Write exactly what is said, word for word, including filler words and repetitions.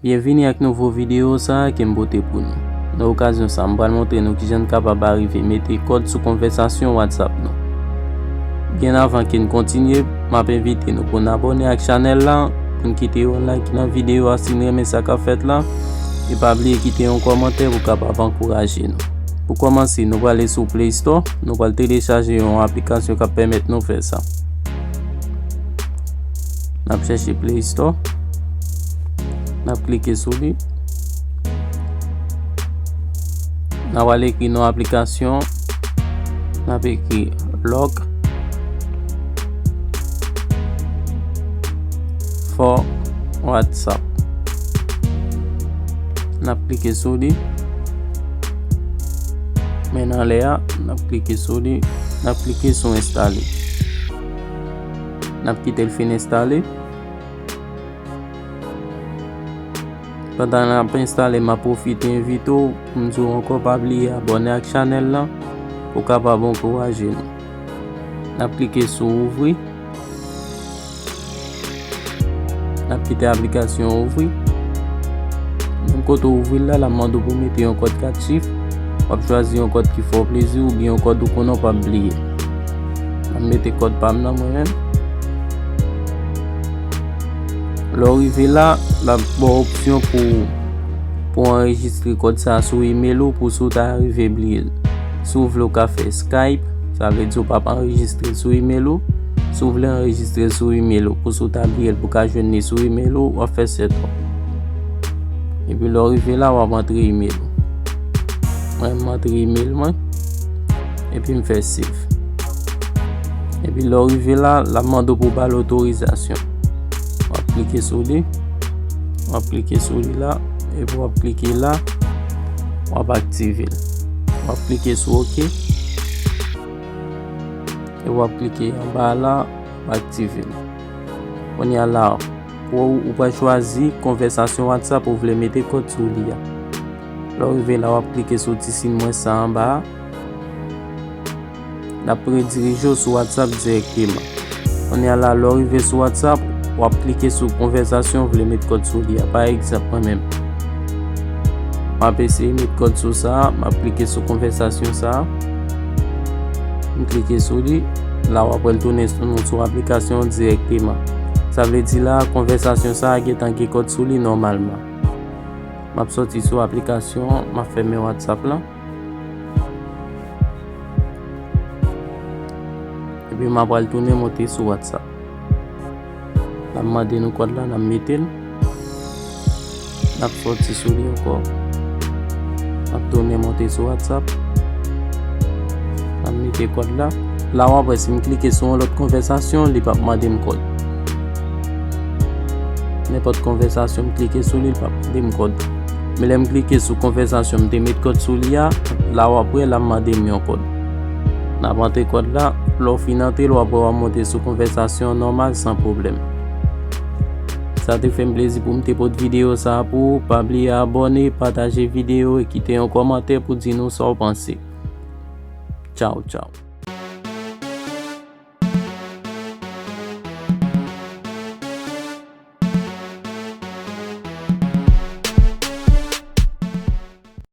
Byenvini ak nouvo videyo sa a ke m pote pou nou. Nan okazyon sa a, m pral montre nou kijan n kapab arive mete kòd sou konvèsasyon WhatsApp nou. Byen avan ke n kontinye, m ap envite nou pou n abòne ak chanèl la, pou n kite yon like nan videyo a si n renmen sa k ap fèt la, e pa bliye kite yon kòmantè pou kapab ankouraje nou. Pou kòmanse, nou prale sou Play Store, nou pral telechaje yon aplikasyon k ap pèmèt nou fè sa. N ap chèche Play Store. N ap klike sou li. N a pral ekri non aplikasyon. N ap ekri Lock for WhatsApp. N ap klike sou li. Men anlè a, n ap klike sou li. N ap klike sou enstale. N ap kite l fin enstale. Pandan l ap enstale, m ap pwofite envite w pou m di w ankò pa bliye abòne ak chanèl la pou w kapab ankouraje nou. N ap klike sou ouvri. N ap kite aplikasyon an ouvri. Menm kote w ouvri l la, l ap mande w pou w mete yon kòd kat chif. W ap chwazi yon kòd ki fè w plezi oubyen yon kòd ou konnen w p ap bliye. M ap mete kòd pa m nan mwen menm. Lè w rive la, l ap ba w opsyon pou, pou w anrejistre kòd sa a sou imèl ou pou si w ta rive bliye l. Si w vle w ka fè Skype, sa vle di w p ap anrejistre l sou imèl ou. Si w vle anrejistre l sou imèl ou, pou si w ta bliye l pou w ka jwenn li sou imèl ou, w ap fè set up. Epi lè w rive la, w ap antre imèl ou. Mwen, m antre imèl mwen. Epi m fè save. Epi lè w rive la, l ap mande w pou w ba l otorizasyon. W ap klike sou li. W ap klike sou li la. Epi w ap klike la. W ap aktive l. W ap klike sou oke. Epi w ap klike anba la, w ap aktive l. Kounye a la, pou ou, ou pral chwazi konvèsasyon WhatsApp ou vle mete kòd sou li a. Lè w rive la, w ap klike sou ti siy mwen sa anba a. L ap redirije w sou WhatsApp dirèkteman. Kounye a la, lè w rive sou WhatsApp, w ap klike sou konvèsasyon w vle met kòd sou li a. Pa egzanp, mwen menm, m ap eseye met kòd sou sa a, m ap klike sou konvèsasyon sa a. M klike sou li. La, w ap wè l tounen sou nou sou aplikasyon an dirèkteman. Sa vle di la, konvèsasyon sa a gentan gen kòd sou li nòmalman. M ap sòti sou aplikasyon an, m ap fèmen WhatsApp la. Epi m ap pral tounen monte sou WhatsApp. L ap mande nou kòd la, n ap mete l. N ap sòti sou li ankò. N ap tounen monte sou WhatsApp. N ap mete kòd la. La w ap wè si m klike sou yon lòt konvèsasyon, li p ap mande m kòd. Nenpòt konvèsasyon m klike sou li, li p ap mande m kòd. Men lè m klike sou konvèsasyon m te met kòd sou li a, la w ap wè l ap mande m yon kòd. N ap antre kòd la, lè w fin antre l, w ap wè w ap monte sou konvèsasyon an nòmal san pwoblèm. Sa te fè m plezi pou m te pote videyo sa a pou ou. Pa bliye abòne, pataje videyo e kite yon kòmantè pou di nou sa w panse. Tchaw, tchaw.